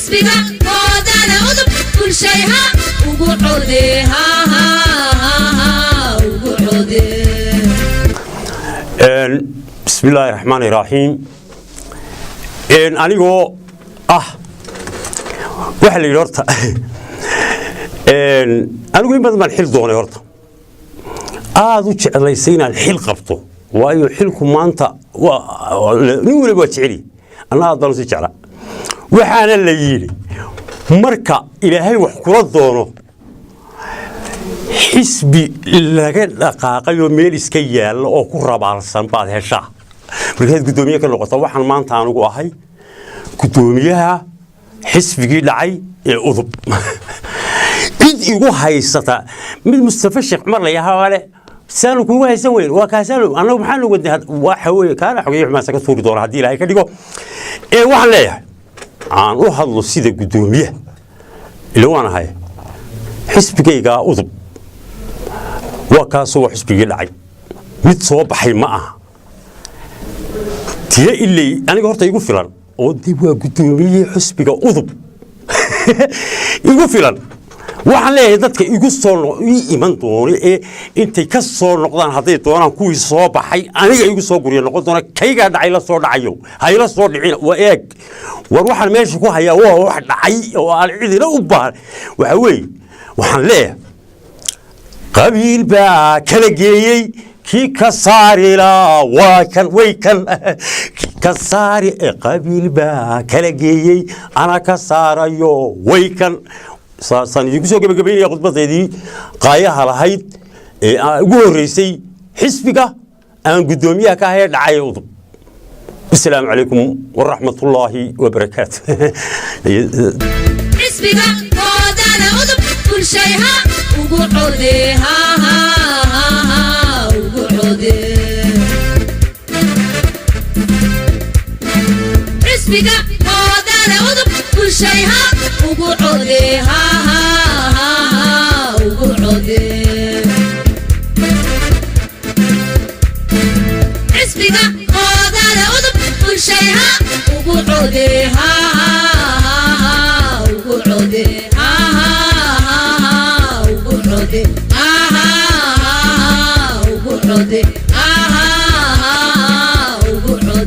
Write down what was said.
Xisbiga koodale Udub bulshayha ugu codee, ugu codee. Bismi illaahi raxmaani raxiim. Anigoo ah, waxaa la yidhi horta anigu in badan baan xil doonay, horta aada u jeclaysay inaan xil qabto, waayo xilku maanta nin waliba waa jeceli, anna aad baan usii jeclaa. Waxaana la yidhi marka Ilaahay wax kula doono, xisbi laga dhaqaaqay oo meel iska yaalla oo ku rabaalsan baad heshaa markaad guddoomiye ka noqota. Waxaan maanta anigu ahay guddoomiyaha xisbigii dhacay ee Udub. Cid igu haysata mid Mustafa Sheekh Cumar la yahaa le saanu kugu haysan weyn, waa kaasaanu annagu maxaanu wadnay. Waxa weeye kaana xogeeye xumaasa ka tuuri doona haddii Ilaahay ka dhigo. Ee waxaan leeyahay aan u hadlo sida guddoomiyaha ila waan ahay xisbigaygaa Udub, waa kaasoo waa xisbigii dhacay, mid soo baxay ma aha. Tiye iley aniga horta igu filan oo dib waa guddoomiyihii xisbiga Udub igu filan. Waxaan leeyahay dadka igu soo ii iman doono ee intay ka soo noqdaan hadday doonaan kuwii soo baxay aniga igu soo gurya noqon doona, kaygaa dhacay la soo dhacayo hayla soo dhicin. Waa eeg, war waxaan meesha ku hayaa waa wax dhacay oo aan cidina u baahan. Waxa weeye waxaan leeyahay qabiil baa kala geeyey, kii ka saari laa waa kan, way kan kii ka saari. Qabiil baa kala geeyey, ana ka saarayo, way kan. Saasaan idinku soo gebagabaynaya khudbadeedii qaayaha lahayd ee ugu horreysay xisbiga aan guddoomiyaha ka ahee dhacay Udub. Asalaamu calaykum waraxmatullaahi wabarakaatu. Xisbiga koodale Udub bulshayha ugu codee, ugu codee. Xisbiga koodale Udub bulshayha ugu codee, ugu codee. Xisbiga koodale Udub bulshayha ugu codee, ugu codee, ugu codee, ugu codee.